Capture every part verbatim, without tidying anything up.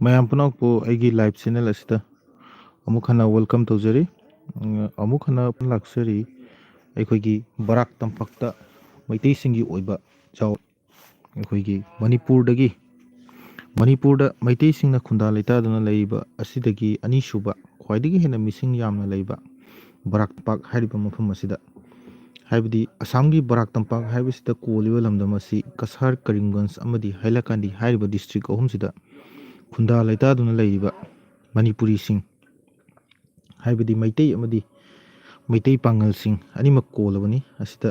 ꯃꯌꯥꯝ ꯄꯨꯝꯅꯃꯛꯄꯨ ꯑꯩꯒꯤ ꯂꯥꯏꯚ ꯆꯦꯅꯦꯜ ꯑꯁꯤꯗ ꯑꯃꯨꯛ ꯍꯟꯅ ꯋꯦꯜꯀꯝ ꯇꯧꯖꯔꯤ꯫ ꯎꯝ, ꯑꯃꯨꯛ ꯍꯟꯅ ꯂꯥꯛꯆꯔꯤ ꯑꯩꯈꯣꯏꯒꯤ ꯕꯔꯥꯛ ꯇꯝꯄꯥꯛꯇ ꯃꯩꯇꯩꯁꯤꯡꯒꯤ ꯑꯣꯏꯕ ꯖꯥꯎ, ꯑꯩꯈꯣꯏꯒꯤ ꯃꯅꯤꯄꯨꯔꯗꯒꯤ, ꯃꯅꯤꯄꯨꯔꯗ ꯃꯩꯇꯩꯁꯤꯡꯅ ꯈꯨꯟꯗꯥ ꯂꯩꯇꯥꯗꯨꯅ ꯂꯩꯔꯤꯕ ꯑꯁꯤꯗꯒꯤ ꯑꯅꯤꯁꯨꯕ ꯈ꯭ꯋꯥꯏꯗꯒꯤ ꯍꯦꯟꯅ ꯃꯤꯁꯤꯡ ꯌꯥꯝꯅ ꯂꯩꯕ ꯕꯔꯥꯛ ꯇꯝꯄꯥꯛ ꯍꯥꯏꯔꯤꯕ ꯃꯐꯝ ꯑꯁꯤꯗ, ꯍꯥꯏꯕꯗꯤ ꯑꯁꯥꯝꯒꯤ ꯕꯔꯥꯛ ꯇꯝꯄꯥꯛ ꯍꯥꯏꯕꯁꯤꯗ ꯀꯣꯜꯂꯤꯕ ꯂꯝꯗꯝ ꯑꯁꯤ ꯀꯁꯥꯔ, ꯀꯔꯤꯝꯒꯟꯖ ꯑꯃꯗꯤ ꯍꯥꯏꯂꯥꯀꯥꯟꯗꯤ ꯍꯥꯏꯔꯤꯕ ꯗꯤꯁꯇ꯭ꯔꯤꯛ ꯑꯍꯨꯝꯁꯤꯗ ꯈꯨꯟꯗꯥ ꯂꯩꯇꯥꯗꯨꯅ ꯂꯩꯔꯤꯕ ꯃꯅꯤꯄꯨꯔꯤꯁꯤꯡ, ꯍꯥꯏꯕꯗꯤ ꯃꯩꯇꯩ ꯑꯃꯗꯤ ꯃꯩꯇꯩ ꯄꯥꯉꯜꯁꯤꯡ ꯑꯅꯤꯃꯛ ꯀꯣꯜꯂꯕꯅꯤ꯫ ꯑꯁꯤꯗ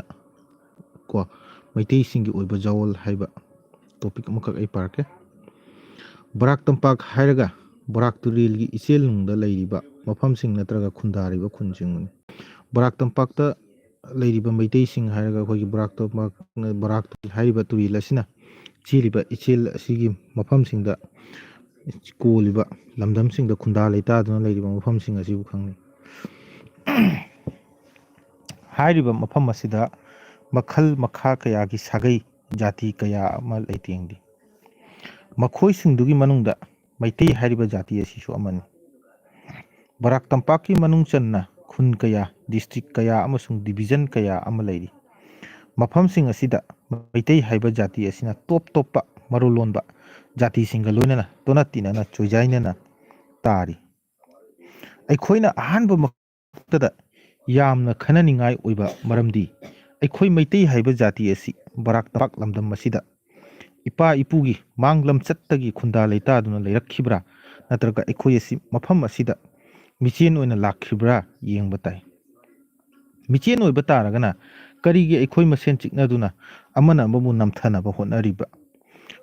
ꯀꯣ, ꯃꯩꯇꯩꯁꯤꯡꯒꯤ ꯑꯣꯏꯕ ꯖꯥꯋꯜ ꯍꯥꯏꯕ ꯇꯣꯄꯤꯛ ꯑꯃꯈꯛ ꯑꯩ ꯄꯥꯔꯛꯀꯦ꯫ ꯕꯔꯥꯛ ꯇꯝꯄꯥꯛ ꯍꯥꯏꯔꯒ ꯕꯔꯥꯛ ꯇꯨꯔꯦꯜꯒꯤ ꯏꯆꯦꯜ ꯅꯨꯡꯗ ꯂꯩꯔꯤꯕ ꯃꯐꯝꯁꯤꯡ ꯅꯠꯇ꯭ꯔꯒ ꯈꯨꯟꯗꯥꯔꯤꯕ ꯈꯨꯟꯁꯤꯡꯅꯤ꯫ ꯕꯔꯥꯛ ꯇꯝꯄꯥꯛꯇ ꯂꯩꯔꯤꯕ ꯃꯩꯇꯩꯁꯤꯡ ꯍꯥꯏꯔꯒ ꯑꯩꯈꯣꯏꯒꯤ ꯕꯔꯥꯛ ꯇꯝꯄꯥꯛ, ꯕꯔꯥꯛ ꯇꯨꯔꯦꯜ ꯍꯥꯏꯔꯤꯕ ꯇꯨꯔꯦꯜ ꯑꯁꯤꯅ ꯆꯦꯜꯂꯤꯕ ꯏꯆꯦꯜ ꯑꯁꯤꯒꯤ ꯃꯐꯝꯁꯤꯡꯗ ꯀꯣꯜꯂꯤꯕ ꯂꯝꯗꯝꯁꯤꯡꯗ ꯈꯨꯟꯗꯥ ꯂꯩꯇꯥꯗꯨꯅ ꯂꯩꯔꯤꯕ ꯃꯐꯝꯁꯤꯡ ꯑꯁꯤꯕꯨ ꯈꯪꯅꯩ꯫ ꯍꯥꯏꯔꯤꯕ ꯃꯐꯝ ꯑꯁꯤꯗ ꯃꯈꯜ ꯃꯈꯥ ꯀꯌꯥꯒꯤ ꯁꯥꯒꯩ ꯖꯥꯇꯤ ꯀꯌꯥ ꯑꯃ ꯂꯩꯇꯦꯡꯂꯤ꯫ ꯃꯈꯣꯏꯁꯤꯡꯗꯨꯒꯤ ꯃꯅꯨꯡꯗ ꯃꯩꯇꯩ ꯍꯥꯏꯔꯤꯕ ꯖꯥꯇꯤ ꯑꯁꯤꯁꯨ ꯑꯃꯅꯤ꯫ ꯕꯔꯥꯛ ꯇꯝꯄꯥꯛꯀꯤ ꯃꯅꯨꯡ ꯆꯟꯅ ꯈꯨꯟ ꯀꯌꯥ, ꯗꯤꯁꯇ꯭ꯔꯤꯛ ꯀꯌꯥ ꯑꯃꯁꯨꯡ ꯗꯤꯕꯤꯖꯟ ꯀꯌꯥ ꯑꯃ ꯂꯩꯔꯤ꯫ ꯃꯐꯝꯁꯤꯡ ꯑꯁꯤꯗ ꯃꯩꯇꯩ ꯍꯥꯏꯕ ꯖꯥꯇꯤ ꯑꯁꯤꯅ ꯇꯣꯞ ꯇꯣꯞꯄ ꯃꯔꯣꯜ ꯂꯣꯟꯕ ꯖꯥꯇꯤꯁꯤꯡꯒ ꯂꯣꯏꯅꯅ ꯇꯣꯅ ꯇꯤꯟꯅꯅ ꯆꯣꯏꯖꯥꯏꯅꯅ ꯇꯥꯔꯤ꯫ ꯑꯩꯈꯣꯏꯅ ꯑꯍꯥꯟꯕ ꯃꯛꯇꯗ ꯌꯥꯝꯅ ꯈꯟꯅꯅꯤꯡꯉꯥꯏ ꯑꯣꯏꯕ ꯃꯔꯝꯗꯤ ꯑꯩꯈꯣꯏ ꯃꯩꯇꯩ ꯍꯥꯏꯕ ꯖꯥꯇꯤ ꯑꯁꯤ ꯕꯔꯥꯛ ꯇꯝꯄꯥꯛ ꯂꯝꯗꯝ ꯑꯁꯤꯗ ꯏꯄꯥ ꯏꯄꯨꯒꯤ ꯃꯥꯡ ꯂꯝꯆꯠꯇꯒꯤ ꯈꯨꯟꯗꯥ ꯂꯩꯇꯥꯗꯨꯅ ꯂꯩꯔꯛꯈꯤꯕ꯭ꯔꯥ, ꯅꯠꯇ꯭ꯔꯒ ꯑꯩꯈꯣꯏ ꯑꯁꯤ ꯃꯐꯝ ꯑꯁꯤꯗ ꯃꯤꯆꯦꯟ ꯑꯣꯏꯅ ꯂꯥꯛꯈꯤꯕ꯭ꯔꯥ ꯌꯦꯡꯕ ꯇꯥꯏ꯫ ꯃꯤꯆꯦꯟ ꯑꯣꯏꯕ ꯇꯥꯔꯒꯅ ꯀꯔꯤꯒꯤ ꯑꯩꯈꯣꯏ ꯃꯁꯦꯟ ꯆꯤꯛꯅꯗꯨꯅ ꯑꯃꯅ ꯑꯃꯕꯨ ꯅꯝꯊꯅꯕ ꯍꯣꯠꯅꯔꯤꯕ?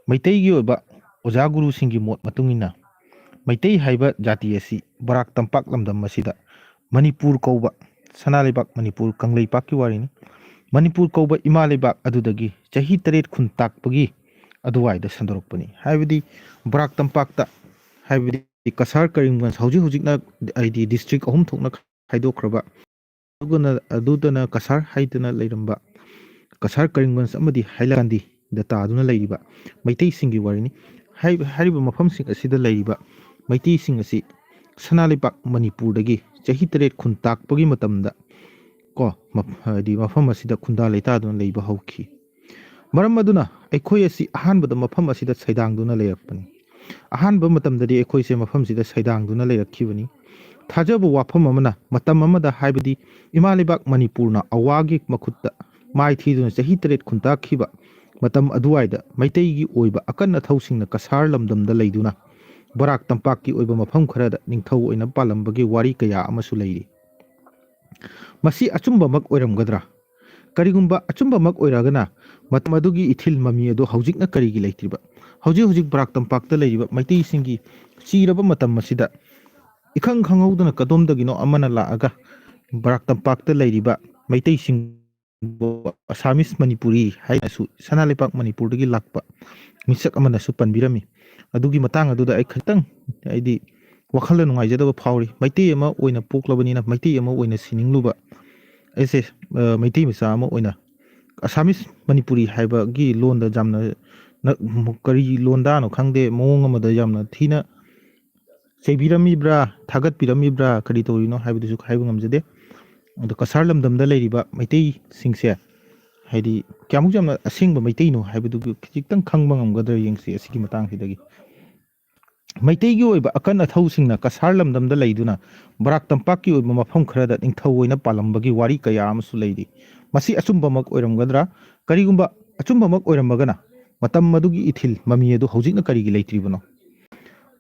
ꯃꯩꯇꯩꯒꯤ ꯑꯣꯏꯕ ꯑꯣꯖꯥ ꯒꯨꯔꯨꯁꯤꯡꯒꯤ ꯃꯣꯠ ꯃꯇꯨꯡ ꯏꯟꯅ, ꯃꯩꯇꯩ ꯍꯥꯏꯕ ꯖꯥꯇꯤ ꯑꯁꯤ ꯕꯔꯥꯛ ꯇꯝꯄꯥꯛ ꯂꯝꯗꯝ ꯑꯁꯤꯗ ꯃꯅꯤꯄꯨꯔ ꯀꯧꯕ, ꯁꯅꯥ ꯂꯩꯕꯥꯛ ꯃꯅꯤꯄꯨꯔ ꯀꯪꯂꯩꯄꯥꯛꯀꯤ ꯋꯥꯔꯤꯅꯤ, ꯃꯅꯤꯄꯨꯔ ꯀꯧꯕ ꯏꯃꯥ ꯂꯩꯕꯥꯛ ꯑꯗꯨꯗꯒꯤ ꯆꯍꯤ ꯇꯔꯦꯠ ꯈꯨꯟ ꯇꯥꯛꯄꯒꯤ ꯑꯗꯨꯋꯥꯏꯗ ꯁꯟꯗꯣꯔꯛꯄꯅꯤ꯫ ꯍꯥꯏꯕꯗꯤ ꯕꯔꯥꯛ ꯇꯝꯄꯥꯛꯇ, ꯍꯥꯏꯕꯗꯤ ꯀꯁꯥꯔ, ꯀꯔꯤꯝꯒꯟꯖ, ꯍꯧꯖꯤꯛ ꯍꯧꯖꯤꯛꯅ ꯍꯥꯏꯗꯤ ꯗꯤꯁꯇ꯭ꯔꯤꯛ ꯑꯍꯨꯝ ꯊꯣꯛꯅ ꯈꯥꯏꯗꯣꯛꯈ꯭ꯔꯕ, ꯑꯗꯨꯒꯅ, ꯑꯗꯨꯗꯅ ꯀꯁꯥꯔ ꯍꯥꯏꯗꯅ ꯂꯩꯔꯝꯕ, ꯀꯁꯥꯔ, ꯀꯔꯤꯝꯒꯟꯖ ꯑꯃꯗꯤ ꯍꯥꯏꯂꯥꯀꯥꯟꯗꯤꯗ ꯇꯥꯗꯨꯅ ꯂꯩꯔꯤꯕ ꯃꯩꯇꯩꯁꯤꯡꯒꯤ ꯋꯥꯔꯤꯅꯤ꯫ ꯍꯥꯏ-, ꯍꯥꯏꯔꯤꯕ ꯃꯐꯝꯁꯤꯡ ꯑꯁꯤꯗ ꯂꯩꯔꯤꯕ ꯃꯩꯇꯩꯁꯤꯡ ꯑꯁꯤ ꯁꯅꯥ ꯂꯩꯕꯥꯛ ꯃꯅꯤꯄꯨꯔꯗꯒꯤ ꯆꯍꯤ ꯇꯔꯦꯠ ꯈꯨꯟ ꯇꯥꯛꯄꯒꯤ ꯃꯇꯝꯗ ꯀꯣ, ꯃꯐ-, ꯍꯥꯏꯗꯤ ꯃꯐꯝ ꯑꯁꯤꯗ ꯈꯨꯟꯗꯥ ꯂꯩꯇꯥꯗꯨꯅ ꯂꯩꯕ ꯍꯧꯈꯤ꯫ ꯃꯔꯝ ꯑꯗꯨꯅ ꯑꯩꯈꯣꯏ ꯑꯁꯤ ꯑꯍꯥꯟꯕꯗ ꯃꯐꯝ ꯑꯁꯤꯗ ꯁꯩꯗꯥꯡꯗꯨꯅ ꯂꯩꯔꯛꯄꯅꯤ꯫ ꯑꯍꯥꯟꯕ ꯃꯇꯝꯗꯗꯤ ꯑꯩꯈꯣꯏꯁꯦ ꯃꯐꯝꯁꯤꯗ ꯁꯩꯗꯥꯡꯗꯨꯅ ꯂꯩꯔꯛꯈꯤꯕꯅꯤ꯫ ꯊꯥꯖꯕ ꯋꯥꯐꯝ ꯑꯃꯅ, ꯃꯇꯝ ꯑꯃꯗ, ꯍꯥꯏꯕꯗꯤ ꯏꯃꯥ ꯂꯩꯕꯥꯛ ꯃꯅꯤꯄꯨꯔꯅ ꯑꯋꯥꯒꯤ ꯃꯈꯨꯠꯇ ꯃꯥꯏ ꯊꯤꯗꯨꯅ ꯆꯍꯤ ꯇꯔꯦꯠ ꯈꯨꯟꯇꯥꯛꯈꯤꯕ ꯃꯇꯝ ꯑꯗꯨꯋꯥꯏꯗ, ꯃꯩꯇꯩꯒꯤ ꯑꯣꯏꯕ ꯑꯀꯟ ꯑꯊꯧꯁꯤꯡꯅ ꯀꯁꯥꯔ ꯂꯝꯗꯝꯗ ꯂꯩꯗꯨꯅ ꯕꯔꯥꯛ ꯇꯝꯄꯥꯛꯀꯤ ꯑꯣꯏꯕ ꯃꯐꯝ ꯈꯔꯗ ꯅꯤꯡꯊꯧ ꯑꯣꯏꯅ ꯄꯥꯜꯂꯝꯕꯒꯤ ꯋꯥꯔꯤ ꯀꯌꯥ ꯑꯃꯁꯨ ꯂꯩꯔꯤ꯫ ꯃꯁꯤ ꯑꯆꯨꯝꯕꯃꯛ ꯑꯣꯏꯔꯝꯒꯗ꯭ꯔꯥ? ꯀꯔꯤꯒꯨꯝꯕ ꯑꯆꯨꯝꯕꯃꯛ ꯑꯣꯏꯔꯒꯅ, ꯃꯇꯝ ꯑꯗꯨꯒꯤ ꯏꯊꯤꯜ ꯃꯃꯤ ꯑꯗꯨ ꯍꯧꯖꯤꯛꯅ ꯀꯔꯤꯒꯤ ꯂꯩꯇ꯭ꯔꯤꯕ? ꯍꯧꯖꯤꯛ ꯍꯧꯖꯤꯛ ꯕꯔꯥꯛ ꯇꯝꯄꯥꯛꯇ ꯂꯩꯔꯤꯕ ꯃꯩꯇꯩꯁꯤꯡꯒꯤ ꯆꯤꯔꯕ ꯃꯇꯝ ꯑꯁꯤꯗ ꯏꯈꯪ ꯈꯪꯍꯧꯗꯅ ꯀꯗꯣꯝꯗꯒꯤꯅꯣ ꯑꯃꯅ ꯂꯥꯛꯑꯒ ꯕꯔꯥꯛ ꯇꯝꯄꯥꯛꯇ ꯂꯩꯔꯤꯕ ꯃꯩꯇꯩꯁꯤꯡꯕꯨ ꯑꯁꯥꯃꯤꯁ ꯃꯅꯤꯄꯨꯔꯤ ꯍꯥꯏꯅꯁꯨ, ꯁꯅꯥ ꯂꯩꯄꯥꯛ ꯃꯅꯤꯄꯨꯔꯗꯒꯤ ꯂꯥꯛꯄ ꯃꯤꯁꯛ ꯑꯃꯅꯁꯨ ꯄꯟꯕꯤꯔꯝꯃꯤ꯫ ꯑꯗꯨꯒꯤ ꯃꯇꯥꯡ ꯑꯗꯨꯗ ꯑꯩ ꯈꯤꯇꯪ, ꯍꯥꯏꯗꯤ, ꯋꯥꯈꯜꯗ ꯅꯨꯡꯉꯥꯏꯖꯗꯕ ꯐꯥꯎꯔꯤ꯫ ꯃꯩꯇꯩ ꯑꯃ ꯑꯣꯏꯅ ꯄꯣꯛꯂꯕꯅꯤꯅ, ꯃꯩꯇꯩ ꯑꯃ ꯑꯣꯏꯅ ꯁꯤꯅꯤꯡꯂꯨꯕ ꯑꯩꯁꯦ, ꯑ, ꯃꯩꯇꯩ ꯃꯆꯥ ꯑꯃ ꯑꯣꯏꯅ ꯑꯁꯥꯃꯤꯁ ꯃꯅꯤꯄꯨꯔꯤ ꯍꯥꯏꯕꯒꯤ ꯂꯣꯟꯗ ꯌꯥꯝꯅ ꯅ-, ꯀꯔꯤ ꯂꯣꯟꯗꯥꯅꯣ ꯈꯪꯗꯦ, ꯃꯑꯣꯡ ꯑꯃꯗ ꯌꯥꯝꯅ ꯊꯤꯅ ꯆꯩꯕꯤꯔꯝꯃꯤꯕ꯭ꯔꯥ, ꯊꯥꯒꯠꯄꯤꯔꯝꯃꯤꯕ꯭ꯔꯥ, ꯀꯔꯤ ꯇꯧꯔꯤꯅꯣ ꯍꯥꯏꯕꯗꯨꯁꯨ ꯍꯥꯏꯕ ꯉꯝꯖꯗꯦ꯫ ꯑꯗꯣ ꯀꯁꯥꯔ ꯂꯝꯗꯝꯗ ꯂꯩꯔꯤꯕ ꯃꯩꯇꯩꯁꯤꯡꯁꯦ, ꯍꯥꯏꯗꯤ, ꯀꯌꯥꯃꯨꯛ ꯌꯥꯝꯅ ꯑꯁꯦꯡꯕ ꯃꯩꯇꯩꯅꯣ ꯍꯥꯏꯕꯗꯨ ꯈꯤꯖꯤꯛꯇꯪ ꯈꯪꯕ ꯉꯝꯒꯗ꯭ꯔꯥ ꯌꯦꯡꯁꯤ ꯑꯁꯤꯒꯤ ꯃꯇꯥꯡꯁꯤꯗꯒꯤ꯫ ꯃꯩꯇꯩꯒꯤ ꯑꯣꯏꯕ ꯑꯀꯟ ꯑꯊꯧꯁꯤꯡꯅ ꯀꯁꯥꯔ ꯂꯝꯗꯝꯗ ꯂꯩꯗꯨꯅ ꯕꯔꯥꯛ ꯇꯝꯄꯥꯛꯀꯤ ꯑꯣꯏꯕ ꯃꯐꯝ ꯈꯔꯗ ꯅꯤꯡꯊꯧ ꯑꯣꯏꯅ ꯄꯥꯜꯂꯝꯕꯒꯤ ꯋꯥꯔꯤ ꯀꯌꯥ ꯑꯃꯁꯨ ꯂꯩꯔꯤ꯫ ꯃꯁꯤ ꯑꯆꯨꯝꯕꯃꯛ ꯑꯣꯏꯔꯝꯒꯗ꯭ꯔꯥ? ꯀꯔꯤꯒꯨꯝꯕ ꯑꯆꯨꯝꯕꯃꯛ ꯑꯣꯏꯔꯝꯃꯒꯅ, ꯃꯇꯝ ꯑꯗꯨꯒꯤ ꯏꯊꯤꯜ ꯃꯃꯤ ꯑꯗꯨ ꯍꯧꯖꯤꯛꯅ ꯀꯔꯤꯒꯤ ꯂꯩꯇ꯭ꯔꯤꯕꯅꯣ?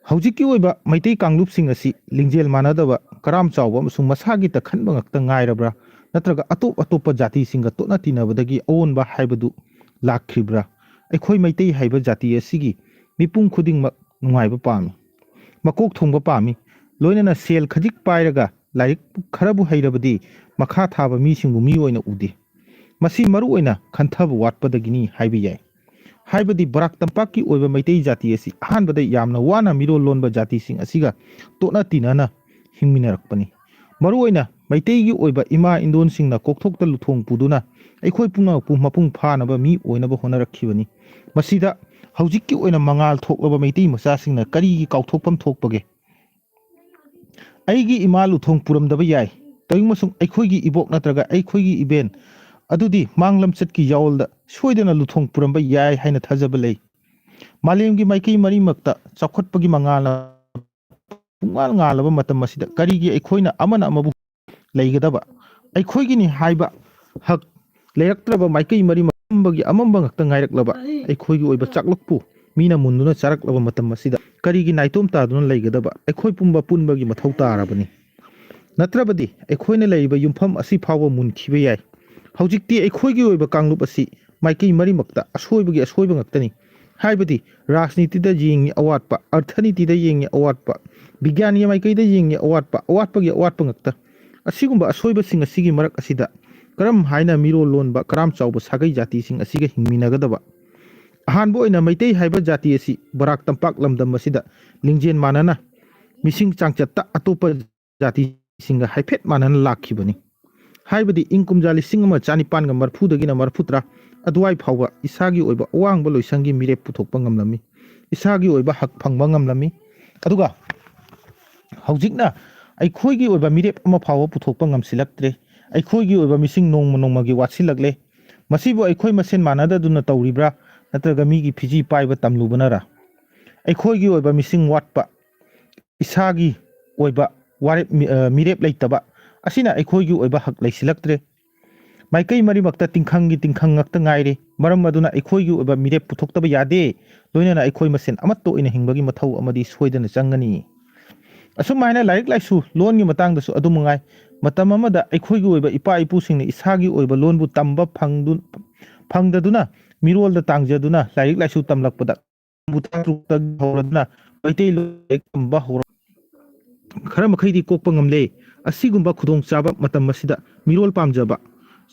ꯍꯧꯖꯤꯛꯀꯤ ꯑꯣꯏꯕ ꯃꯩꯇꯩ ꯀꯥꯡꯂꯨꯞꯁꯤꯡ ꯑꯁꯤ ꯂꯤꯡꯖꯦꯜ ꯃꯥꯟꯅꯗꯕ, ꯀꯔꯥꯝ ꯆꯥꯎꯕ ꯑꯃꯁꯨꯡ ꯃꯁꯥꯒꯤꯇ ꯈꯟꯕ ꯉꯛꯇ ꯉꯥꯏꯔꯕ꯭ꯔꯥ? ꯅꯠꯇ꯭ꯔꯒ ꯑꯇꯣꯞ ꯑꯇꯣꯞꯄ ꯖꯥꯇꯤꯁꯤꯡꯒ ꯇꯣꯠꯅ ꯇꯤꯟꯅꯕꯗꯒꯤ ꯑꯑꯣꯟꯕ ꯍꯥꯏꯕꯗꯨ ꯂꯥꯛꯈ꯭ꯔꯤꯕ꯭ꯔꯥ? ꯑꯩꯈꯣꯏ ꯃꯩꯇꯩ ꯍꯥꯏꯕ ꯖꯥꯇꯤ ꯑꯁꯤꯒꯤ ꯃꯤꯄꯨꯝ ꯈꯨꯗꯤꯡꯃꯛ ꯅꯨꯡꯉꯥꯏꯕ ꯄꯥꯝꯃꯤ, ꯃꯀꯣꯛ ꯊꯣꯡꯕ ꯄꯥꯝꯃꯤ, ꯂꯣꯏꯅꯅ ꯁꯦꯜ ꯈꯖꯤꯛ ꯄꯥꯏꯔꯒ ꯂꯥꯏꯔꯤꯛ ꯈꯔꯕꯨ ꯍꯩꯔꯕꯗꯤ ꯃꯈꯥ ꯊꯥꯕ ꯃꯤꯁꯤꯡꯕꯨ ꯃꯤ ꯑꯣꯏꯅ ꯎꯗꯦ꯫ ꯃꯁꯤ ꯃꯔꯨ ꯑꯣꯏꯅ ꯈꯟꯊꯕ ꯋꯥꯠꯄꯗꯒꯤꯅꯤ ꯍꯥꯏꯕ ꯌꯥꯏ꯫ ꯍꯥꯏꯕꯗꯤ ꯕꯔꯥꯛ ꯇꯝꯄꯥꯛꯀꯤ ꯑꯣꯏꯕ ꯃꯩꯇꯩ ꯖꯥꯇꯤ ꯑꯁꯤ ꯑꯍꯥꯟꯕꯗ ꯌꯥꯝꯅ ꯋꯥꯅ ꯃꯤꯔꯣꯜ ꯂꯣꯟꯕ ꯖꯥꯇꯤꯁꯤꯡ ꯑꯁꯤꯒ ꯇꯣꯠꯅ ꯇꯤꯟꯅꯅ ꯍꯤꯡꯃꯤꯟꯅꯔꯛꯄꯅꯤ꯫ ꯃꯔꯨꯑꯣꯏꯅ ꯃꯩꯇꯩꯒꯤ ꯑꯣꯏꯕ ꯏꯃꯥ ꯏꯟꯗꯣꯟꯁꯤꯡꯅ ꯀꯣꯛꯊꯣꯛꯇ ꯂꯨꯊꯣꯡ ꯄꯨꯗꯨꯅ ꯑꯩꯈꯣꯏ ꯄꯨꯝꯅꯃꯛꯄꯨ ꯃꯄꯨꯡ ꯐꯥꯅꯕ ꯃꯤ ꯑꯣꯏꯅꯕ ꯍꯣꯠꯅꯔꯛꯈꯤꯕꯅꯤ꯫ ꯃꯁꯤꯗ ꯍꯧꯖꯤꯛꯀꯤ ꯑꯣꯏꯅ ꯃꯉꯥꯜ ꯊꯣꯛꯂꯕ ꯃꯩꯇꯩ ꯃꯆꯥꯁꯤꯡꯅ ꯀꯔꯤꯒꯤ ꯀꯥꯎꯊꯣꯛꯐꯝ ꯊꯣꯛꯄꯒꯦ? ꯑꯩꯒꯤ ꯏꯃꯥ ꯂꯨꯊꯣꯡ ꯄꯨꯔꯝꯗꯕ ꯌꯥꯏ, ꯇꯧꯏꯃꯁꯨꯡ ꯑꯩꯈꯣꯏꯒꯤ ꯏꯕꯣꯛ ꯅꯠꯇ꯭ꯔꯒ ꯑꯩꯈꯣꯏꯒꯤ ꯏꯕꯦꯟ ꯑꯗꯨꯗꯤ ꯃꯥꯡꯂꯝꯆꯠꯀꯤ ꯌꯥꯑꯣꯜꯗ ꯁꯣꯏꯗꯅ ꯂꯨꯊꯣꯡ ꯄꯨꯔꯝꯕ ꯌꯥꯏ ꯍꯥꯏꯅ ꯊꯥꯖꯕ ꯂꯩ꯫ ꯃꯥꯂꯦꯝꯒꯤ ꯃꯥꯏꯀꯩ ꯃꯔꯤꯃꯛꯇ ꯆꯥꯎꯈꯠꯄꯒꯤ ꯃꯉꯥꯜꯅ ꯄꯨꯡꯉꯥꯜ ꯉꯥꯜꯂꯕ ꯃꯇꯝ ꯑꯁꯤꯗ ꯀꯔꯤꯒꯤ ꯑꯩꯈꯣꯏꯅ ꯑꯃꯅ ꯑꯃꯕꯨ ꯂꯩꯒꯗꯕ, ꯑꯩꯈꯣꯏꯒꯤꯅꯤ ꯍꯥꯏꯕ ꯍꯛ ꯂꯩꯔꯛꯇ꯭ꯔꯕ ꯃꯥꯏꯀꯩ ꯃꯔꯤ ꯑꯃꯝꯕꯒꯤ ꯑꯃꯝꯕ ꯉꯥꯛꯇ ꯉꯥꯏꯔꯛꯂꯕ ꯑꯩꯈꯣꯏꯒꯤ ꯑꯣꯏꯕ ꯆꯥꯛꯂꯛꯄꯨ ꯃꯤꯅ ꯃꯨꯟꯗꯨꯅ ꯆꯥꯔꯛꯂꯕ ꯃꯇꯝ ꯑꯁꯤꯗ ꯀꯔꯤꯒꯤ ꯅꯥꯏꯇꯣꯝ ꯇꯥꯗꯨꯅ ꯂꯩꯒꯗꯕ? ꯑꯩꯈꯣꯏ ꯄꯨꯝꯕ ꯄꯨꯟꯕꯒꯤ ꯃꯊꯧ ꯇꯥꯔꯕꯅꯤ꯫ ꯅꯠꯇ꯭ꯔꯕꯗꯤ ꯑꯩꯈꯣꯏꯅ ꯂꯩꯔꯤꯕ ꯌꯨꯝꯐꯝ ꯑꯁꯤ ꯐꯥꯎꯕ ꯃꯨꯟꯈꯤꯕ ꯌꯥꯏ꯫ ꯍꯧꯖꯤꯛꯇꯤ ꯑꯩꯈꯣꯏꯒꯤ ꯑꯣꯏꯕ ꯀꯥꯡꯂꯨꯞ ꯑꯁꯤ ꯃꯥꯏꯀꯩ ꯃꯔꯤꯃꯛꯇ ꯑꯁꯣꯏꯕꯒꯤ ꯑꯁꯣꯏꯕ ꯉꯥꯛꯇꯅꯤ꯫ ꯍꯥꯏꯕꯗꯤ ꯔꯥꯖꯅꯤꯇꯤꯗ ꯌꯦꯡꯉꯤ ꯑꯋꯥꯠꯄ, ꯑꯔꯊꯅꯤꯇꯤꯗ ꯌꯦꯡꯉꯤ ꯑꯋꯥꯠꯄ, ꯕꯤꯒ꯭ꯌꯥꯟꯒꯤ ꯃꯥꯏꯀꯩꯗ ꯌꯦꯡꯉꯤ ꯑꯋꯥꯠꯄ, ꯑꯋꯥꯠꯄꯒꯤ ꯑꯋꯥꯠꯄ ꯉꯥꯛꯇ꯫ ꯑꯁꯤꯒꯨꯝꯕ ꯑꯁꯣꯏꯕꯁꯤꯡ ꯑꯁꯤꯒꯤ ꯃꯔꯛ ꯑꯁꯤꯗ ꯀꯔꯝ ꯍꯥꯏꯅ ꯃꯤꯔꯣꯜ ꯂꯣꯟꯕ ꯀꯔꯥꯝ ꯆꯥꯎꯕ ꯁꯥꯒꯩ ꯖꯥꯇꯤꯁꯤꯡ ꯑꯁꯤꯒ ꯍꯤꯡꯃꯤꯟꯅꯒꯗꯕ? ꯑꯍꯥꯟꯕ ꯑꯣꯏꯅ ꯃꯩꯇꯩ ꯍꯥꯏꯕ ꯖꯥꯇꯤ ꯑꯁꯤ ꯕꯔꯥꯛ ꯇꯝꯄꯥꯛ ꯂꯝꯗꯝ ꯑꯁꯤꯗ ꯂꯤꯡꯖꯦꯜ ꯃꯥꯟꯅꯅ ꯃꯤꯁꯤꯡ ꯆꯥꯡꯆꯠꯇ ꯑꯇꯣꯞꯄ ꯖꯥꯇꯤꯁꯤꯡꯒ ꯍꯥꯏꯐꯦꯠ ꯃꯥꯟꯅꯅ ꯂꯥꯛꯈꯤꯕꯅꯤ꯫ ꯍꯥꯏꯕꯗꯤ ꯏꯪ ꯀꯨꯝꯖꯥ ꯂꯤꯁꯤꯡ ꯑꯃ ꯆꯅꯤꯄꯥꯟꯒ ꯃꯔꯐꯨꯗꯒꯤꯅ ꯃꯔꯐꯨꯇꯔꯥ ꯑꯗꯨꯋꯥꯏ ꯐꯥꯎꯕ ꯏꯁꯥꯒꯤ ꯑꯣꯏꯕ ꯑꯋꯥꯡꯕ ꯂꯣꯏꯁꯪꯒꯤ ꯃꯤꯔꯦꯞ ꯄꯨꯊꯣꯛꯄ ꯉꯝꯂꯝꯃꯤ, ꯏꯁꯥꯒꯤ ꯑꯣꯏꯕ ꯍꯛ ꯐꯪꯕ ꯉꯝꯂꯝꯃꯤ꯫ ꯑꯗꯨꯒ ꯍꯧꯖꯤꯛꯅ ꯑꯩꯈꯣꯏꯒꯤ ꯑꯣꯏꯕ ꯃꯤꯔꯦꯞ ꯑꯃ ꯐꯥꯎꯕ ꯄꯨꯊꯣꯛꯄ ꯉꯝꯁꯤꯜꯂꯛꯇ꯭ꯔꯦ꯫ ꯑꯩꯈꯣꯏꯒꯤ ꯑꯣꯏꯕ ꯃꯤꯁꯤꯡ ꯅꯣꯡꯃ ꯅꯣꯡꯃꯒꯤ ꯋꯥꯠꯁꯤꯜꯂꯛꯂꯦ꯫ ꯃꯁꯤꯕꯨ ꯑꯩꯈꯣꯏ ꯃꯁꯦꯟ ꯃꯥꯟꯅꯗꯗꯨꯅ ꯇꯧꯔꯤꯕ꯭ꯔꯥ, ꯅꯠꯇ꯭ꯔꯒ ꯃꯤꯒꯤ ꯐꯤꯖꯤ ꯄꯥꯏꯕ ꯇꯝꯂꯨꯕꯅꯔꯥ? ꯑꯩꯈꯣꯏꯒꯤ ꯑꯣꯏꯕ ꯃꯤꯁꯤꯡ ꯋꯥꯠꯄ, ꯏꯁꯥꯒꯤ ꯑꯣꯏꯕ ꯋꯥꯔꯦꯞ, ꯃꯤ-, ꯑ, ꯃꯤꯔꯦꯞ ꯂꯩꯇꯕ ꯑꯁꯤꯅ ꯑꯩꯈꯣꯏꯒꯤ ꯑꯣꯏꯕ ꯍꯛ ꯂꯩꯁꯤꯜꯂꯛꯇ꯭ꯔꯦ꯫ ꯃꯥꯏꯀꯩ ꯃꯔꯤꯃꯛꯇ ꯇꯤꯡꯈꯪꯒꯤ ꯇꯤꯡꯈꯪ ꯉꯥꯛꯇ ꯉꯥꯏꯔꯦ꯫ ꯃꯔꯝ ꯑꯗꯨꯅ ꯑꯩꯈꯣꯏꯒꯤ ꯑꯣꯏꯕ ꯃꯤꯔꯦꯞ ꯄꯨꯊꯣꯛꯇꯕ ꯌꯥꯗꯦ꯫ ꯂꯣꯏꯅꯅ ꯑꯩꯈꯣꯏ ꯃꯁꯦꯟ ꯑꯃꯠꯇ ꯑꯣꯏꯅ ꯍꯤꯡꯕꯒꯤ ꯃꯊꯧ ꯑꯃꯗꯤ ꯁꯣꯏꯗꯅ ꯆꯪꯒꯅꯤ꯫ ꯑꯁꯨꯝ ꯍꯥꯏꯅ ꯂꯥꯏꯔꯤꯛ ꯂꯥꯏꯁꯨ ꯂꯣꯟꯒꯤ ꯃꯇꯥꯡꯗꯁꯨ ꯑꯗꯨ ꯃꯉꯥꯏ꯫ ꯃꯇꯝ ꯑꯃꯗ ꯑꯩꯈꯣꯏꯒꯤ ꯑꯣꯏꯕ ꯏꯄꯥ ꯏꯄꯨꯁꯤꯡꯅ ꯏꯁꯥꯒꯤ ꯑꯣꯏꯕ ꯂꯣꯟꯕꯨ ꯇꯝꯕ ꯐꯪꯗꯨ-, ꯐꯪꯗꯗꯨꯅ ꯃꯤꯔꯣꯜꯗ ꯇꯥꯡꯖꯗꯨꯅ ꯂꯥꯏꯔꯤꯛ ꯂꯥꯏꯁꯨ ꯇꯝꯂꯛꯄꯗ ꯇꯔꯨꯛꯇꯒꯤ ꯍꯧꯔꯗꯨꯅ ꯃꯩꯇꯩꯂꯣꯟ ꯂꯥꯏꯔꯤꯛ ꯇꯝꯕ ꯍꯧꯔ-, ꯈꯔ ꯃꯈꯩꯗꯤ ꯀꯣꯛꯄ ꯉꯝꯂꯦ꯫ ꯑꯁꯤꯒꯨꯝꯕ ꯈꯨꯗꯣꯡꯆꯥꯕ ꯃꯇꯝ ꯑꯁꯤꯗ ꯃꯤꯔꯣꯜ ꯄꯥꯝꯖꯕ,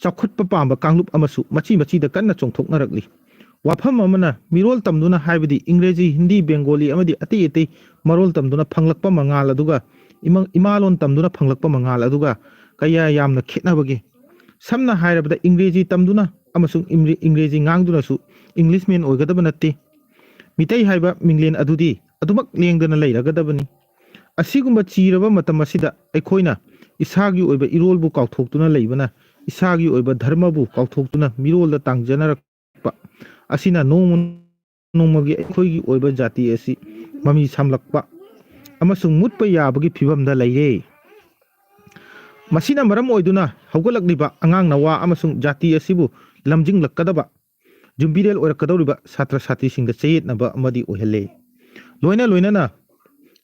ꯆꯥꯎꯈꯠꯄ ꯄꯥꯝꯕ ꯀꯥꯡꯂꯨꯞ ꯑꯃꯁꯨ ꯃꯆꯤ ꯃꯆꯤꯗ ꯀꯟꯅ ꯆꯣꯡꯊꯣꯛꯅꯔꯛꯂꯤ꯫ ꯋꯥꯐꯝ ꯑꯃꯅ, ꯃꯤꯔꯣꯜ ꯇꯝꯗꯨꯅ ꯍꯥꯏꯕꯗꯤ ꯏꯪꯒ꯭ꯔꯦꯖꯤ, ꯍꯤꯟꯗꯤ, ꯕꯦꯡꯒꯣꯂꯤ ꯑꯃꯗꯤ ꯑꯇꯩ ꯑꯇꯩ ꯃꯔꯣꯜ ꯇꯝꯗꯨꯅ ꯐꯪꯂꯛꯄ ꯃꯉꯥꯜ ꯑꯗꯨꯒ ꯏꯃꯥ-, ꯏꯃꯥꯂꯣꯟ ꯇꯝꯗꯨꯅ ꯐꯪꯂꯛꯄ ꯃꯉꯥꯜ ꯑꯗꯨꯒ ꯀꯌꯥ ꯌꯥꯝꯅ ꯈꯦꯠꯅꯕꯒꯦ? ꯁꯝꯅ ꯍꯥꯏꯔꯕꯗ, ꯏꯪꯒ꯭ꯔꯦꯖꯤ ꯇꯝꯗꯨꯅ ꯑꯃꯁꯨꯡ ꯏꯪꯒ꯭ꯔꯦ-, ꯏꯪꯒ꯭ꯔꯦꯖꯤ ꯉꯥꯡꯗꯨꯅꯁꯨ Englishman ꯑꯣꯏꯒꯗꯕ ꯅꯠꯇꯦ꯫ ꯃꯤꯇꯩ ꯍꯥꯏꯕ ꯃꯤꯡꯂꯦꯟ ꯑꯗꯨꯗꯤ ꯑꯗꯨꯃꯛ ꯂꯦꯡꯗꯅ ꯂꯩꯔꯒꯗꯕꯅꯤ꯫ ꯑꯁꯤꯒꯨꯝꯕ ꯆꯤꯔꯕ ꯃꯇꯝ ꯑꯁꯤꯗ ꯑꯩꯈꯣꯏꯅ ꯏꯁꯥꯒꯤ ꯑꯣꯏꯕ ꯏꯔꯣꯜꯕꯨ ꯀꯥꯎꯊꯣꯛꯇꯨꯅ ꯂꯩꯕꯅ ꯏꯁꯥꯒꯤ ꯑꯣꯏꯕ ꯙꯔꯃꯕꯨ ꯀꯥꯎꯊꯣꯛꯇꯨꯅ ꯃꯤꯔꯣꯜꯗ ꯇꯥꯡꯖꯅꯔꯛꯄ ꯑꯁꯤꯅ ꯅꯣꯡꯃ ꯅꯣꯡꯃꯒꯤ ꯑꯩꯈꯣꯏꯒꯤ ꯑꯣꯏꯕ ꯖꯥꯇꯤ ꯑꯁꯤ ꯃꯃꯤ ꯁꯥꯝꯂꯛꯄ ꯑꯃꯁꯨꯡ ꯃꯨꯠꯄ ꯌꯥꯕꯒꯤ ꯐꯤꯕꯝꯗ ꯂꯩꯔꯦ꯫ ꯃꯁꯤꯅ ꯃꯔꯝ ꯑꯣꯏꯗꯨꯅ ꯍꯧꯒꯠꯂꯛꯂꯤꯕ ꯑꯉꯥꯡ ꯅꯋꯥ ꯑꯃꯁꯨꯡ ꯖꯥꯇꯤ ꯑꯁꯤꯕꯨ ꯂꯝꯖꯤꯡꯂꯛꯀꯗꯕ ꯌꯨꯝꯕꯤꯔꯦꯜ ꯑꯣꯏꯔꯛꯀꯗꯧꯔꯤꯕ ꯁꯥꯇ꯭ꯔ ꯁꯥꯇ꯭ꯔꯤꯁꯤꯡꯗ ꯆꯌꯦꯠꯅꯕ ꯑꯃꯗꯤ ꯑꯣꯏꯍꯜꯂꯦ꯫ ꯂꯣꯏꯅ ꯂꯣꯏꯅꯅ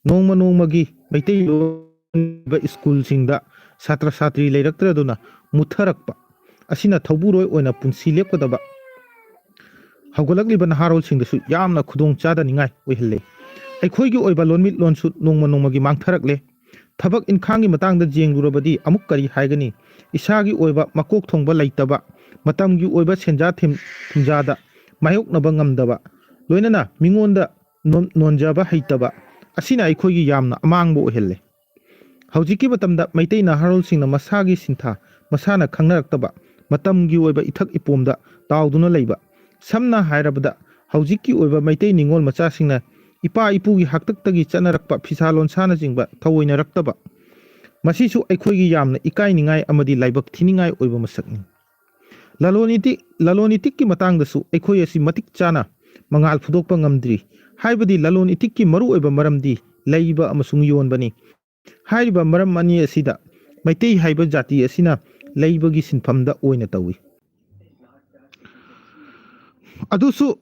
ꯅꯣꯡꯃ ꯅꯣꯡꯃꯒꯤ ꯃꯩꯇꯩꯂꯣꯟ ꯁ꯭ꯀꯨꯜꯁꯤꯡꯗ ꯁꯥꯇ꯭ꯔ ꯁꯥꯇ꯭ꯔꯤ ꯂꯩꯔꯛꯇ꯭ꯔꯗꯨꯅ ꯃꯨꯠꯊꯔꯛꯄ ꯑꯁꯤꯅ ꯊꯧꯕꯨꯔꯣꯏ ꯑꯣꯏꯅ ꯄꯨꯟꯁꯤ ꯂꯦꯞꯀꯗꯕ ꯍꯧꯒꯠꯂꯛꯂꯤꯕ ꯅꯍꯥꯔꯣꯜꯁꯤꯡꯗꯁꯨ ꯌꯥꯝꯅ ꯈꯨꯗꯣꯡ ꯆꯥꯗꯅꯤꯡꯉꯥꯏ ꯑꯣꯏꯍꯜꯂꯦ꯫ ꯑꯩꯈꯣꯏꯒꯤ ꯑꯣꯏꯕ ꯂꯣꯟꯃꯤꯠ ꯂꯣꯟꯁꯨ ꯅꯣꯡꯃ ꯅꯣꯡꯃꯒꯤ ꯃꯥꯡꯊꯔꯛꯂꯦ꯫ ꯊꯕꯛ ꯏꯟꯈꯥꯡꯒꯤ ꯃꯇꯥꯡꯗ ꯌꯦꯡꯂꯨꯔꯕꯗꯤ ꯑꯃꯨꯛ ꯀꯔꯤ ꯍꯥꯏꯒꯅꯤ? ꯏꯁꯥꯒꯤ ꯑꯣꯏꯕ ꯃꯀꯣꯛ ꯊꯣꯡꯕ ꯂꯩꯇꯕ, ꯃꯇꯝꯒꯤ ꯑꯣꯏꯕ ꯁꯦꯟꯖꯥ ꯊꯨꯝꯖꯥꯗ ꯃꯥꯌꯣꯛꯅꯕ ꯉꯝꯗꯕ, ꯂꯣꯏꯅꯅ ꯃꯤꯉꯣꯟꯗ ꯅꯣꯟꯖꯕ ꯍꯩꯇꯕ ꯑꯁꯤꯅ ꯑꯩꯈꯣꯏꯒꯤ ꯌꯥꯝꯅ ꯑꯃꯥꯡꯕ ꯑꯣꯏꯍꯜꯂꯦ꯫ ꯍꯧꯖꯤꯛꯀꯤ ꯃꯇꯝꯗ ꯃꯩꯇꯩ ꯅꯍꯥꯔꯣꯜꯁꯤꯡꯅ ꯃꯁꯥꯒꯤ ꯁꯤꯟꯊꯥ ꯃꯁꯥꯅ ꯈꯪꯅꯔꯛꯇꯕ, ꯃꯇꯝꯒꯤ ꯑꯣꯏꯕ ꯏꯊꯛ ꯏꯄꯣꯝꯗ ꯇꯥꯎꯗꯨꯅ ꯂꯩꯕ, ꯁꯝꯅ ꯍꯥꯏꯔꯕꯗ ꯍꯧꯖꯤꯛꯀꯤ ꯑꯣꯏꯕ ꯃꯩꯇꯩ ꯅꯤꯉꯣꯜ ꯃꯆꯥꯁꯤꯡꯅ ꯏꯄꯥ ꯏꯄꯨꯒꯤ ꯍꯥꯛꯇꯛꯇꯒꯤ ꯆꯠꯅꯔꯛꯄ ꯐꯤꯁꯥ ꯂꯣꯟꯁꯥꯅꯆꯤꯡꯕ ꯊꯑꯣꯏꯅꯔꯛꯇꯕ, ꯃꯁꯤꯁꯨ ꯑꯩꯈꯣꯏꯒꯤ ꯌꯥꯝꯅ ꯏꯀꯥꯏꯅꯤꯡꯉꯥꯏ ꯑꯃꯗꯤ ꯂꯥꯏꯕꯛ ꯊꯤꯅꯤꯡꯉꯥꯏ ꯑꯣꯏꯕ ꯃꯁꯛꯅꯤ꯫ ꯂꯂꯣꯟ ꯏꯇꯤꯛ ꯂꯂꯣꯟ ꯏꯇꯤꯛꯀꯤ ꯃꯇꯥꯡꯗꯁꯨ ꯑꯩꯈꯣꯏ ꯑꯁꯤ ꯃꯇꯤꯛ ꯆꯥꯅ ꯃꯉꯥꯜ ꯐꯨꯗꯣꯛꯄ ꯉꯝꯗ꯭ꯔꯤ꯫ ꯍꯥꯏꯕꯗꯤ ꯂꯂꯣꯟ ꯏꯇꯤꯛꯀꯤ ꯃꯔꯨꯑꯣꯏꯕ ꯃꯔꯝꯗꯤ ꯂꯩꯕ ꯑꯃꯁꯨꯡ ꯌꯣꯟꯕꯅꯤ꯫ ꯍꯥꯏꯔꯤꯕ ꯃꯔꯝ ꯑꯅꯤ ꯑꯁꯤꯗ ꯃꯩꯇꯩ ꯍꯥꯏꯕ ꯖꯥꯇꯤ ꯑꯁꯤꯅ ꯂꯩꯕꯒꯤ ꯁꯤꯟꯐꯝꯗ ꯑꯣꯏꯅ ꯇꯧꯏ꯫ ꯑꯗꯨꯁꯨ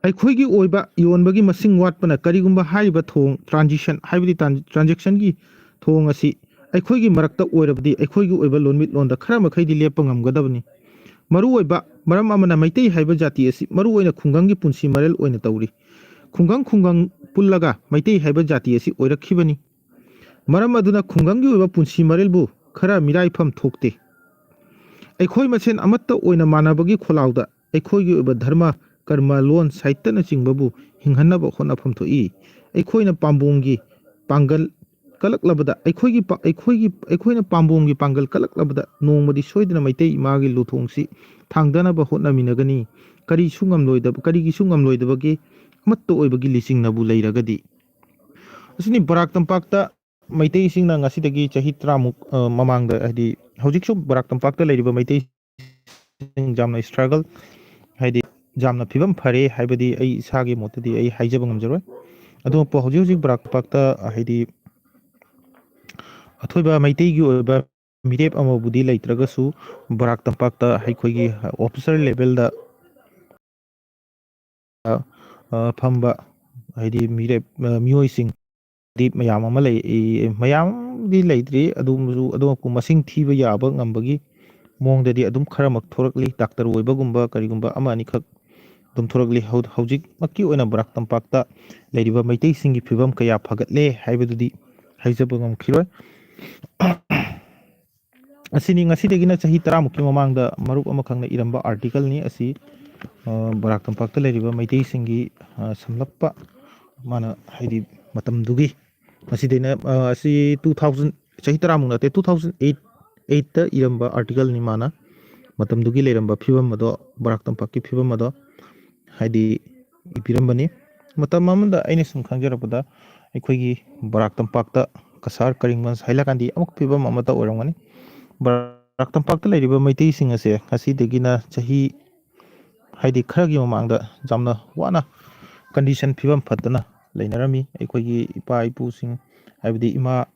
ꯑꯩꯈꯣꯏꯒꯤ ꯑꯣꯏꯕ ꯌꯣꯟꯕꯒꯤ ꯃꯁꯤꯡ ꯋꯥꯠꯄꯅ ꯀꯔꯤꯒꯨꯝꯕ ꯍꯥꯏꯔꯤꯕ ꯊꯣꯡ transition ꯍꯥꯏꯕꯗꯤ transaction ꯒꯤ ꯊꯣꯡ ꯑꯁꯤ ꯑꯩꯈꯣꯏꯒꯤ ꯃꯔꯛꯇ ꯑꯣꯏꯔꯕꯗꯤ ꯑꯩꯈꯣꯏꯒꯤ ꯑꯣꯏꯕ ꯂꯣꯟꯃꯤꯠꯂꯣꯟꯗ ꯈꯔ ꯃꯈꯩꯗꯤ ꯂꯦꯞꯄ ꯉꯝꯒꯗꯕꯅꯤ꯫ ꯃꯔꯨꯑꯣꯏꯕ ꯃꯔꯝ ꯑꯃꯅ ꯃꯩꯇꯩ ꯍꯥꯏꯕ ꯖꯥꯇꯤ ꯑꯁꯤ ꯃꯔꯨꯑꯣꯏꯅ ꯈꯨꯡꯒꯪꯒꯤ ꯄꯨꯟꯁꯤ ꯃꯔꯦꯜ ꯑꯣꯏꯅ ꯇꯧꯔꯤ꯫ ꯈꯨꯡꯒꯪ ꯈꯨꯡꯒꯪ ꯄꯨꯜꯂꯒ ꯃꯩꯇꯩ ꯍꯥꯏꯕ ꯖꯥꯇꯤ ꯑꯁꯤ ꯑꯣꯏꯔꯛꯈꯤꯕꯅꯤ꯫ ꯃꯔꯝ ꯑꯗꯨꯅ ꯈꯨꯡꯒꯪꯒꯤ ꯑꯣꯏꯕ ꯄꯨꯟꯁꯤ ꯃꯔꯦꯜꯕꯨ ꯈꯔ ꯃꯤꯔꯥꯏꯐꯝ ꯊꯣꯛꯇꯦ꯫ ꯑꯩꯈꯣꯏ ꯃꯁꯦꯟ ꯑꯃꯠꯇ ꯑꯣꯏꯅ ꯃꯥꯟꯅꯕꯒꯤ ꯈꯣꯜꯂꯥꯎꯗ ꯑꯩꯈꯣꯏꯒꯤ ꯑꯣꯏꯕ ꯙꯔꯃ, ꯀꯔꯃ, ꯂꯣꯟ, ꯁꯥꯍꯤꯠꯌꯅꯆꯤꯡꯕꯕꯨ ꯍꯤꯡꯍꯟꯅꯕ ꯍꯣꯠꯅꯐꯝ ꯊꯣꯛꯏ꯫ ꯑꯩꯈꯣꯏꯅ ꯄꯥꯝꯕꯣꯝꯒꯤ ꯄꯥꯡꯒꯜ ꯀꯜꯂꯛꯂꯕꯗ ꯑꯩꯈꯣꯏꯒꯤ ꯄ-, ꯑꯩꯈꯣꯏꯒꯤ, ꯑꯩꯈꯣꯏꯅ ꯄꯥꯝꯕꯣꯝꯒꯤ ꯄꯥꯡꯒꯜ ꯀꯜꯂꯛꯂꯕꯗ ꯅꯣꯡꯃꯗꯤ ꯁꯣꯏꯗꯅ ꯃꯩꯇꯩ ꯏꯃꯥꯒꯤ ꯂꯨꯊꯣꯡꯁꯤ ꯊꯥꯡꯗꯅꯕ ꯍꯣꯠꯅꯃꯤꯟꯅꯒꯅꯤ꯫ ꯀꯔꯤꯁꯨ ꯉꯝꯂꯣꯏꯗꯕ, ꯀꯔꯤꯒꯤꯁꯨ ꯉꯝꯂꯣꯏꯗꯕꯒꯦ? ꯑꯃꯠꯇ ꯑꯣꯏꯕꯒꯤ ꯂꯤꯆꯤꯡꯅꯕꯨ ꯂꯩꯔꯒꯗꯤ꯫ ꯑꯁꯤꯅꯤ ꯕꯔꯥꯛ ꯇꯝꯄꯥꯛꯇ ꯃꯩꯇꯩꯁꯤꯡꯅ ꯉꯁꯤꯗꯒꯤ ꯆꯍꯤ ꯇꯔꯥꯃꯨꯛ, ꯑ, ꯃꯃꯥꯡꯗ, ꯍꯥꯏꯗꯤ ꯍꯧꯖꯤꯛꯁꯨ ꯕꯔꯥꯛ ꯇꯝꯄꯥꯛꯇ ꯂꯩꯔꯤꯕ ꯃꯩꯇꯩꯁꯤꯡ ꯌꯥꯝꯅ struggle, ꯍꯥꯏꯗꯤ ꯌꯥꯝꯅ ꯐꯤꯕꯝ ꯐꯔꯦ ꯍꯥꯏꯕꯗꯤ ꯑꯩ ꯏꯁꯥꯒꯤ ꯃꯣꯠꯇꯗꯤ ꯑꯩ ꯍꯥꯏꯖꯕ ꯉꯝꯖꯔꯣꯏ꯫ ꯑꯗꯨꯕꯨ ꯍꯧꯖꯤꯛ ꯍꯧꯖꯤꯛ ꯕꯔꯥꯛ ꯇꯝꯄꯥꯛꯇ, ꯍꯥꯏꯗꯤ ꯑꯊꯣꯏꯕ ꯃꯩꯇꯩꯒꯤ ꯑꯣꯏꯕ ꯃꯤꯔꯦꯞ ꯑꯃꯕꯨꯗꯤ ꯂꯩꯇ꯭ꯔꯒꯁꯨ, ꯕꯔꯥꯛ ꯇꯝꯄꯥꯛꯇ ꯑꯩꯈꯣꯏꯒꯤ officer levelꯗ, ꯑ, ꯑ, ꯐꯝꯕ, ꯍꯥꯏꯗꯤ ꯃꯤꯔꯦꯞ, ꯑ, ꯃꯤꯑꯣꯏꯁꯤꯡ ꯗꯤ ꯃꯌꯥꯝ ꯑꯃ ꯂꯩ, ꯏ-, ꯃꯌꯥꯝꯗꯤ ꯂꯩꯇ꯭ꯔꯤ, ꯑꯗꯨꯝꯁꯨ, ꯑꯗꯨꯃꯛꯄꯨ ꯃꯁꯤꯡ ꯊꯤꯕ ꯌꯥꯕ ꯉꯝꯕꯒꯤ ꯃꯑꯣꯡꯗꯗꯤ ꯑꯗꯨꯝ ꯈꯔꯃꯛ ꯊꯣꯔꯛꯂꯤ꯫ ꯗꯥꯛꯇꯔ ꯑꯣꯏꯕꯒꯨꯝꯕ ꯀꯔꯤꯒꯨꯝꯕ ꯑꯃ ꯑꯅꯤꯈꯛ ꯑꯗꯨꯝ ꯊꯣꯔꯛꯂꯤ꯫ ꯍꯧ-, ꯍꯧꯖꯤꯛꯃꯛꯀꯤ ꯑꯣꯏꯅ ꯕꯔꯥꯛ ꯇꯝꯄꯥꯛꯇ ꯂꯩꯔꯤꯕ ꯃꯩꯇꯩꯁꯤꯡꯒꯤ ꯐꯤꯕꯝ ꯀꯌꯥ ꯐꯒꯠꯂꯦ ꯍꯥꯏꯕꯗꯨꯗꯤ ꯍꯥꯏꯖꯕ ꯉꯝꯈꯤꯔꯣꯏ꯫ ꯑꯁꯤꯅꯤ ꯉꯁꯤꯗꯒꯤꯅ ꯆꯍꯤ ꯇꯔꯥꯃꯨꯛꯀꯤ ꯃꯃꯥꯡꯗ ꯃꯔꯨꯞ ꯑꯃꯈꯛꯅ ꯏꯔꯝꯕ articleꯅꯤ ꯑꯁꯤ꯫ ꯑ, ꯕꯔꯥꯛ ꯇꯝꯄꯥꯛꯇ ꯂꯩꯔꯤꯕ ꯃꯩꯇꯩꯁꯤꯡꯒꯤ, ꯑ, ꯁꯝꯂꯞꯄ ꯃꯥꯅ, ꯍꯥꯏꯗꯤ, ꯃꯇꯝꯗꯨꯒꯤ, ꯃꯁꯤꯗꯩꯅ, ꯑ, ꯑꯁꯤ two thousand, ꯆꯍꯤ ꯇꯔꯥꯃꯨꯛ ꯅꯠꯇꯦ, two thousand eight, eightꯇ ꯏꯔꯝꯕ articleꯅꯤ ꯃꯥꯅ꯫ ꯃꯇꯝꯗꯨꯒꯤ ꯂꯩꯔꯝꯕ ꯐꯤꯕꯝ ꯑꯗꯣ, ꯕꯔꯥꯛ ꯇꯝꯄꯥꯛꯀꯤ ꯐꯤꯕꯝ ꯑꯗꯣ, ꯍꯥꯏꯗꯤ, ꯏꯕꯤꯔꯝꯕꯅꯤ꯫ ꯃꯇꯝ ꯑꯃꯗ ꯑꯩꯅ ꯁꯨꯝ ꯈꯪꯖꯔꯛꯄꯗ, ꯑꯩꯈꯣꯏꯒꯤ ꯕꯔꯥꯛ ꯇꯝꯄꯥꯛꯇ ꯀꯁꯥꯔ, ꯀꯔꯤꯝꯒꯟꯖ, ꯍꯥꯏꯂꯥꯀꯥꯟꯗꯤ ꯑꯃꯨꯛ ꯐꯤꯕꯝ ꯑꯃꯠꯇ ꯑꯣꯏꯔꯝꯒꯅꯤ꯫ ꯕꯔꯥꯛ ꯇꯝꯄꯥꯛꯇ ꯂꯩꯔꯤꯕ ꯃꯩꯇꯩꯁꯤꯡ ꯑꯁꯦ ꯉꯁꯤꯗꯒꯤꯅ ꯆꯍꯤ, ꯍꯥꯏꯗꯤ, ꯈꯔꯒꯤ ꯃꯃꯥꯡꯗ ꯌꯥꯝꯅ ꯋꯥꯅ condition, ꯐꯤꯕꯝ ꯐꯠꯇꯅ ꯂꯩꯅꯔꯝꯃꯤ꯫ ꯑꯩꯈꯣꯏꯒꯤ ꯏꯄꯥ ꯏꯄꯨꯁꯤꯡ, ꯍꯥꯏꯕꯗꯤ ꯏꯃꯥ,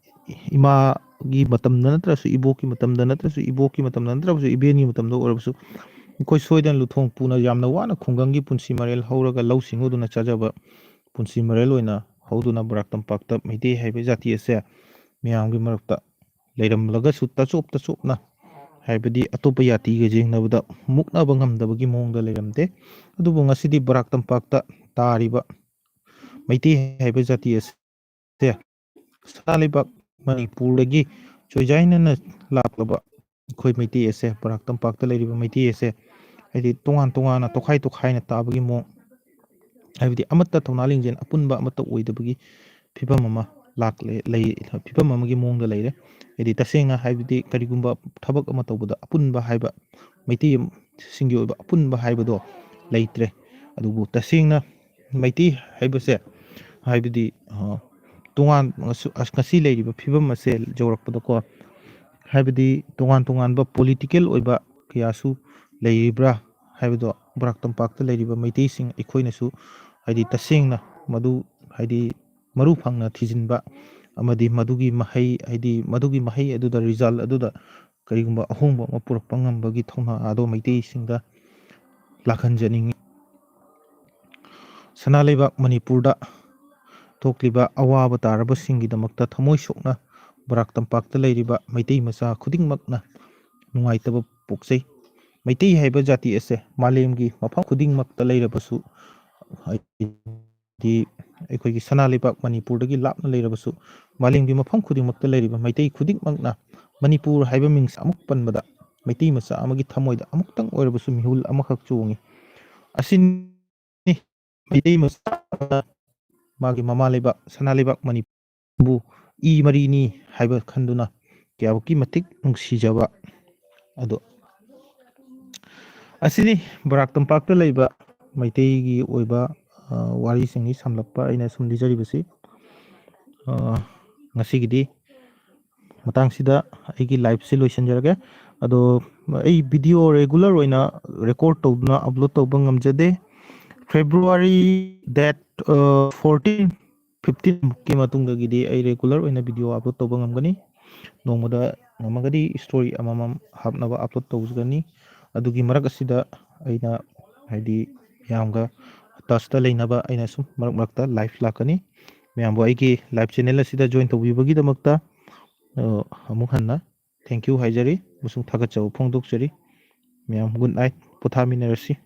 ꯏꯃꯥꯒꯤ ꯃꯇꯝꯗ ꯅꯠꯇ꯭ꯔꯁꯨ, ꯏꯕꯣꯛꯀꯤ ꯃꯇꯝꯗ ꯅꯠꯇ꯭ꯔꯁꯨ, ꯏꯕꯣꯛꯀꯤ ꯃꯇꯝꯗ ꯅꯠꯇ꯭ꯔꯕꯁꯨ, ꯏꯕꯦꯟꯒꯤ ꯃꯇꯝꯗ ꯑꯣꯏꯔꯕꯁꯨ, ꯑꯩꯈꯣꯏ ꯁꯣꯏꯗꯅ ꯂꯨꯊꯣꯡ ꯄꯨꯅ ꯌꯥꯝꯅ ꯋꯥꯅ ꯈꯨꯡꯒꯪꯒꯤ ꯄꯨꯟꯁꯤ ꯃꯔꯦꯜ ꯍꯧꯔꯒ ꯂꯧ ꯁꯤꯡꯎꯗꯨꯅ ꯆꯥꯖꯕ ꯄꯨꯟꯁꯤ ꯃꯔꯦꯜ ꯑꯣꯏꯅ ꯍꯧꯗꯨꯅ ꯕꯔꯥꯛ ꯇꯝꯄꯥꯛꯇ ꯃꯩꯇꯩ ꯍꯥꯏꯕ ꯖꯥꯇꯤ ꯑꯁꯦ ꯃꯌꯥꯝꯒꯤ ꯃꯔꯛꯇ ꯂꯩꯔꯝꯂꯒꯁꯨ ꯇꯆꯣꯞ ꯇꯆꯣꯞꯅ, ꯍꯥꯏꯕꯗꯤ ꯑꯇꯣꯞꯄ ꯖꯥꯇꯤꯒ ꯌꯦꯡꯅꯕꯗ ꯃꯨꯛꯅꯕ ꯉꯝꯗꯕꯒꯤ ꯃꯑꯣꯡꯗ ꯂꯩꯔꯝꯗꯦ꯫ ꯑꯗꯨꯕꯨ ꯉꯁꯤꯗꯤ ꯕꯔꯥꯛ ꯇꯝꯄꯥꯛꯇ ꯇꯥꯔꯤꯕ ꯃꯩꯇꯩ ꯍꯥꯏꯕ ꯖꯥꯇꯤ ꯑꯁꯦ ꯁꯅꯥ ꯂꯩꯕꯥꯛ ꯃꯅꯤꯄꯨꯔꯗꯒꯤ ꯆꯣꯏꯖꯥꯏꯅꯅ ꯂꯥꯛꯂꯕ ꯑꯩꯈꯣꯏ ꯃꯩꯇꯩ ꯑꯁꯦ, ꯕꯔꯥꯛ ꯇꯝꯄꯥꯛꯇ ꯂꯩꯔꯤꯕ ꯃꯩꯇꯩ ꯑꯁꯦ, ꯍꯥꯏꯗꯤ ꯇꯣꯉꯥꯟ ꯇꯣꯉꯥꯟꯅ ꯇꯣꯈꯥꯏ ꯇꯣꯈꯥꯏꯅ ꯇꯥꯕꯒꯤ ꯃꯑꯣꯡ, ꯍꯥꯏꯕꯗꯤ ꯑꯃꯠꯇ ꯊꯧꯅꯥ ꯂꯤꯡꯖꯦꯜ ꯑꯄꯨꯟꯕ ꯑꯃꯠꯇ ꯑꯣꯏꯗꯕꯒꯤ ꯐꯤꯕꯝ ꯑꯃ ꯂꯥꯛꯂꯦ, ꯂꯩ, ꯐꯤꯕꯝ ꯑꯃꯒꯤ ꯃꯑꯣꯡꯗ ꯂꯩꯔꯦ꯫ ꯍꯥꯏꯗꯤ ꯇꯁꯦꯡꯅ ꯍꯥꯏꯕꯗꯤ ꯀꯔꯤꯒꯨꯝꯕ ꯊꯕꯛ ꯑꯃ ꯇꯧꯕꯗ ꯑꯄꯨꯟꯕ ꯍꯥꯏꯕ, ꯃꯩꯇꯩꯁꯤꯡꯒꯤ ꯑꯣꯏꯕ ꯑꯄꯨꯟꯕ ꯍꯥꯏꯕꯗꯣ ꯂꯩꯇ꯭ꯔꯦ꯫ ꯑꯗꯨꯕꯨ ꯇꯁꯦꯡꯅ ꯃꯩꯇꯩ ꯍꯥꯏꯕꯁꯦ, ꯍꯥꯏꯕꯗꯤ, ꯑ, ꯇꯣꯉꯥꯟ, ꯉꯁꯤ ꯂꯩꯔꯤꯕ ꯐꯤꯕꯝ ꯑꯁꯦ ꯌꯧꯔꯛꯄꯗꯀꯣ, ꯍꯥꯏꯕꯗꯤ ꯇꯣꯉꯥꯟ ꯇꯣꯉꯥꯟꯕ ꯄꯣꯂꯤꯇꯤꯀꯦꯜ ꯑꯣꯏꯕ ꯀꯌꯥꯁꯨ ꯂꯩꯔꯤꯕ꯭ꯔꯥ ꯍꯥꯏꯕꯗꯣ ꯕꯔꯥꯛ ꯇꯝꯄꯥꯛꯇ ꯂꯩꯔꯤꯕ ꯃꯩꯇꯩꯁꯤꯡ ꯑꯩꯈꯣꯏꯅꯁꯨ, ꯍꯥꯏꯗꯤ, ꯇꯁꯦꯡꯅ ꯃꯗꯨ, ꯍꯥꯏꯗꯤ, ꯃꯔꯨ ꯐꯪꯅ ꯊꯤꯖꯤꯟꯕ ꯑꯃꯗꯤ ꯃꯗꯨꯒꯤ ꯃꯍꯩ, ꯍꯥꯏꯗꯤ, ꯃꯗꯨꯒꯤ ꯃꯍꯩ ꯑꯗꯨꯗ, ꯔꯤꯖꯜ ꯑꯗꯨꯗ ꯀꯔꯤꯒꯨꯝꯕ ꯑꯍꯣꯡꯕ ꯑꯃ ꯄꯨꯔꯛꯄ ꯉꯝꯕꯒꯤ ꯊꯧꯅꯥ ꯑꯗꯣ ꯃꯩꯇꯩꯁꯤꯡꯗ ꯂꯥꯛꯍꯟꯖꯅꯤꯡꯏ꯫ ꯁꯅꯥ ꯂꯩꯕꯥꯛ ꯃꯅꯤꯄꯨꯔꯗ ꯊꯣꯛꯂꯤꯕ ꯑꯋꯥꯕ ꯇꯥꯔꯕꯁꯤꯡꯒꯤꯗꯃꯛꯇ ꯊꯃꯣꯏ ꯁꯣꯛꯅ ꯕꯔꯥꯛ ꯇꯝꯄꯥꯛꯇ ꯂꯩꯔꯤꯕ ꯃꯩꯇꯩ ꯃꯆꯥ ꯈꯨꯗꯤꯡꯃꯛꯅ ꯅꯨꯡꯉꯥꯏꯇꯕ ꯄꯣꯛꯆꯩ꯫ ꯃꯩꯇꯩ ꯍꯥꯏꯕ ꯖꯥꯇꯤ ꯑꯁꯦ ꯃꯥꯂꯦꯝꯒꯤ ꯃꯐꯝ ꯈꯨꯗꯤꯡꯃꯛꯇ ꯂꯩꯔꯕꯁꯨ, ꯍꯥꯏꯗꯤ ꯑꯩꯈꯣꯏꯒꯤ ꯁꯅꯥ ꯂꯩꯕꯥꯛ ꯃꯅꯤꯄꯨꯔꯗꯒꯤ ꯂꯥꯞꯅ ꯂꯩꯔꯕꯁꯨ, ꯃꯥꯂꯦꯝꯒꯤ ꯃꯐꯝ ꯈꯨꯗꯤꯡꯃꯛꯇ ꯂꯩꯔꯤꯕ ꯃꯩꯇꯩ ꯈꯨꯗꯤꯡꯃꯛꯅ ꯃꯅꯤꯄꯨꯔ ꯍꯥꯏꯕ ꯃꯤꯡꯁꯦ ꯑꯃꯨꯛ ꯄꯟꯕꯗ ꯃꯩꯇꯩ ꯃꯆꯥ ꯑꯃꯒꯤ ꯊꯃꯣꯏꯗ ꯑꯃꯨꯛꯇꯪ ꯑꯣꯏꯔꯕꯁꯨ ꯃꯤꯍꯨꯜ ꯑꯃꯈꯛ ꯆꯣꯡꯏ꯫ ꯑꯁꯤꯅꯤ ꯃꯩꯇꯩ ꯃꯆꯥ ꯑꯃꯅ ꯃꯥꯒꯤ ꯃꯃꯥ ꯂꯩꯕꯥꯛ, ꯁꯅꯥ ꯂꯩꯕꯥꯛ ꯃꯅꯤꯄꯨꯔꯕꯨ ꯏ ꯃꯔꯤꯅꯤ ꯍꯥꯏꯕ ꯈꯟꯗꯨꯅ ꯀꯌꯥꯃꯨꯛꯀꯤ ꯃꯇꯤꯛ ꯅꯨꯡꯁꯤꯖꯕ ꯑꯗꯣ꯫ ꯑꯁꯤꯅꯤ ꯕꯔꯥꯛ ꯇꯝꯄꯥꯛꯇ ꯂꯩꯕ ꯃꯩꯇꯩꯒꯤ ꯑꯣꯏꯕ, ꯑ, ꯋꯥꯔꯤꯁꯤꯡꯒꯤ ꯁꯝꯂꯞꯄ ꯑꯩꯅ ꯁꯨꯝ ꯂꯤꯖꯔꯤꯕꯁꯤ꯫ ꯑ, ꯉꯁꯤꯒꯤꯗꯤ ꯃꯇꯥꯡꯁꯤꯗ ꯑꯩꯒꯤ ꯂꯥꯏꯐꯁꯤ ꯂꯣꯏꯁꯤꯟꯖꯔꯒꯦ꯫ ꯑꯗꯣ ꯑꯩ ꯚꯤꯗꯤꯑꯣ ꯔꯦꯒꯨꯂꯔ ꯑꯣꯏꯅ ꯔꯦꯀꯣꯔꯠ ꯇꯧꯗꯨꯅ ꯑꯞꯂꯣꯗ ꯇꯧꯕ ꯉꯝꯖꯗꯦ꯫ ꯐꯦꯕ꯭ꯔꯨꯋꯥꯔꯤ ꯗꯦꯠ, ꯑ, ꯐꯣꯔꯇꯤꯟ, ꯐꯤꯐꯇꯤꯟꯃꯨꯛꯀꯤ ꯃꯇꯨꯡꯗꯒꯤꯗꯤ ꯑꯩ ꯔꯦꯒꯨꯂꯔ ꯑꯣꯏꯅ ꯚꯤꯗꯤꯑꯣ ꯑꯞꯂꯣꯗ ꯇꯧꯕ ꯉꯝꯒꯅꯤ꯫ ꯅꯣꯡꯃꯗ ꯉꯝꯃꯒꯗꯤ ꯁ꯭ꯇꯣꯔꯤ ꯑꯃꯃꯝ ꯍꯥꯞꯅꯕ ꯑꯞꯂꯣꯗ ꯇꯧꯖꯒꯅꯤ꯫ ꯑꯗꯨꯒꯤ ꯃꯔꯛ ꯑꯁꯤꯗ ꯑꯩꯅ, ꯍꯥꯏꯗꯤ, ꯃꯌꯥꯝꯒ ꯇꯁꯇ ꯂꯩꯅꯕ ꯑꯩꯅ ꯁꯨꯝ ꯃꯔꯛ ꯃꯔꯛꯇ ꯂꯥꯏꯐ ꯂꯥꯛꯀꯅꯤ꯫ ꯃꯌꯥꯝꯕꯨ ꯑꯩꯒꯤ ꯂꯥꯏꯐ ꯆꯦꯅꯦꯜ ꯑꯁꯤꯗ ꯖꯣꯏꯟ ꯇꯧꯕꯤꯕꯒꯤꯗꯃꯛꯇ, ꯑ, ꯑꯃꯨꯛ ꯍꯟꯅ ꯊꯦꯡꯀ꯭ꯌꯨ ꯍꯥꯏꯖꯔꯤ ꯑꯃꯁꯨꯡ ꯊꯥꯒꯠꯆꯕ ꯐꯣꯡꯗꯣꯛꯆꯔꯤ꯫ ꯃꯌꯥꯝ ꯒꯨꯗ ꯅꯥꯏꯠ, ꯄꯣꯊꯥꯃꯤꯟꯅꯔꯁꯤ꯫